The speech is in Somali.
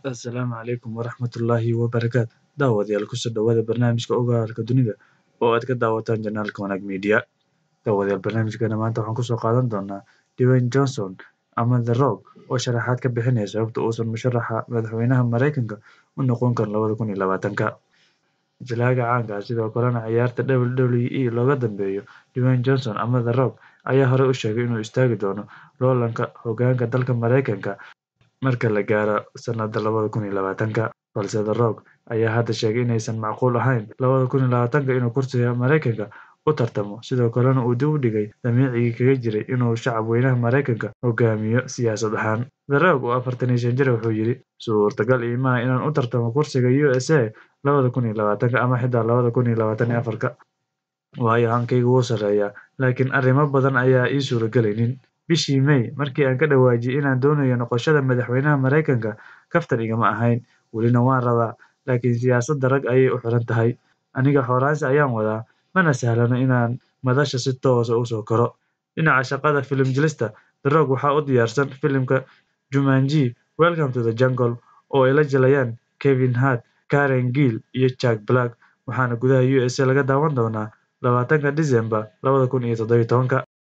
Assalaamu calaykum waraxmatullaahi wabarakaatu. Daawadayaal, kusoo dhawaada barnaamijka Ogaalka Dunida oo aad ka daawataan janaalka Wanaag Media. Daawadayaal, barnaamijkeena maanta waxaan kusoo qaadan doonaa Dwayne Johnson ama The Rock oo sharaxaad ka bixinaya sababta uusan musharaxa madaxweynaha Mareykanka u noqon karin 2020-ka. Jilaaga caanka ah, sidoo kalena ciyaarta WWE looga dambeeyo, Dwayne Johnson ama The Rock ayaa horey u sheegay inuu istaagi doono loolanka hoggaanka dalka Mareykanka marka la gaaro sanada 2020-ka. Balse The Rock ayaa hadda sheegay inaysan macquul ahayn 2020-ka inuu kursiga Mareykanka u tartamo, sidoo kalena uu dib u dhigay damaacii kaga jiray inuu shacab weynaha Mareykanka hogaamiyo siyaasad ahaan. The Rock oo 45 jir ah wuxuu yidhi, "Suurtagal iima aha inaan u tartamo kursiga USA 2020-ka ama xitaa 2024-ka. Waayo hankaygu wuu sarreeyaa, laakiin arrimo badan ayaan ii suuragelaynin. Bishii May, markii aan ka dhawaajiyay inaan doonayo noqoshada madaxweynaha Mareykanka, kaftan igama ahayn. Welina waan rabaa, laakiin siyaasadda rag ayay u xiran tahay. Aniga xooraansi ayaan wadaa, mana sahlana inaan madasha si toos ah u soo koro." Dhinaca shaqada filim jilista, The Rock waxaa u diyaarsan filimka Jumanji: Welcome to the Jungle oo ay la jilayaan Kevin Hart, Karen Gil iyo Jack Black, waxaana gudaha USA laga daawan doonaa 20-ka Diseembar 2017-ka.